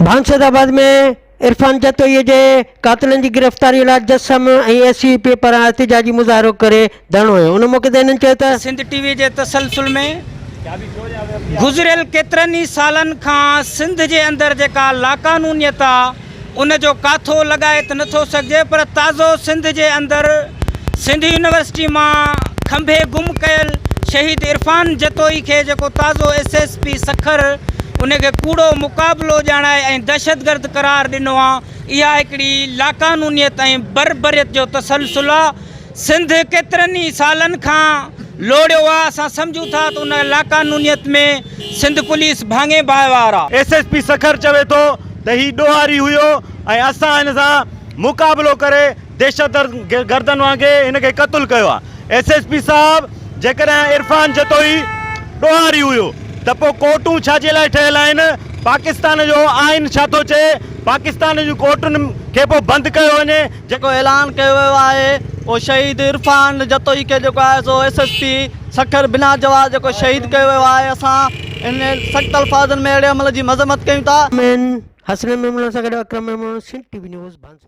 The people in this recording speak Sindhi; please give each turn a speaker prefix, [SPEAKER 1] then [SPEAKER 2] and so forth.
[SPEAKER 1] ڀانسد آباد ۾ عرفان جتوئي جي قاتلن جي گرفتاري لاء جسم ۽ ايس يو پي پاران احتجاجي مظاهرو ڪري ڌرڻو هنيو ان موقعي تي هنن چيو ته.
[SPEAKER 2] سنڌ ٽي وي جي تسلسل ۾ گذريل ڪيترن ئي سالن کان سنڌ جي اندر جيڪا لاقانونيت آ ان جو ڪاٿو لڳائي ته نٿو سگهجي پر تازو سنڌ جي اندر سنڌ يونيورسٽي مان کنڀي گم ڪيل شهيد عرفان جتوئي کي جيڪو تازو ايس ايس پي سکر ان کي ڪوڙو مقابلو ڄاڻائي ۽ دهشتگرد قرار ڏنو آ اها هڪڙي لاقانونيت ۽ بربريت جو تسلسل آ سنڌ ڪيترن ئي سالن کان لوڙيو آ، اسان سمجهون ٿا ته ان لاقانونيت ۾ سنڌ پوليس ڀاڱي ڀائيوار آ.
[SPEAKER 3] ايس ايس پي سکر چوي ٿو ته هي ڏوهاري هيو ۽ اسان هن سان مقابلو ڪري دهشتگردن وانگي هن کي قتل ڪيو آ. ايس ايس پي صاحب جيڪڏهن عرفان جتوئي ڏوهاري هيو ته پوء ڪورٽون ڇا جي لاء ٺهيل آهن؟ پاڪستان جو آئين ڇا ٿو چئي؟ پاڪستان جون ڪورٽن کي پوء بند ڪيو وڃي.
[SPEAKER 4] جيڪو اعلان ڪيو ويو آهي اهو شهيد عرفان جتوئي کي جيڪو آهي سو ايس ايس پي سکر بنا جواز جيڪو شهيد ڪيو ويو آهي اسان ان سخت الفاظن ۾ اهڙي عمل جي مذمت ڪيون ٿا.
[SPEAKER 1] مين حسنين ميمڻ سان گڏ Akram Memon Sindh T V news Bhansar.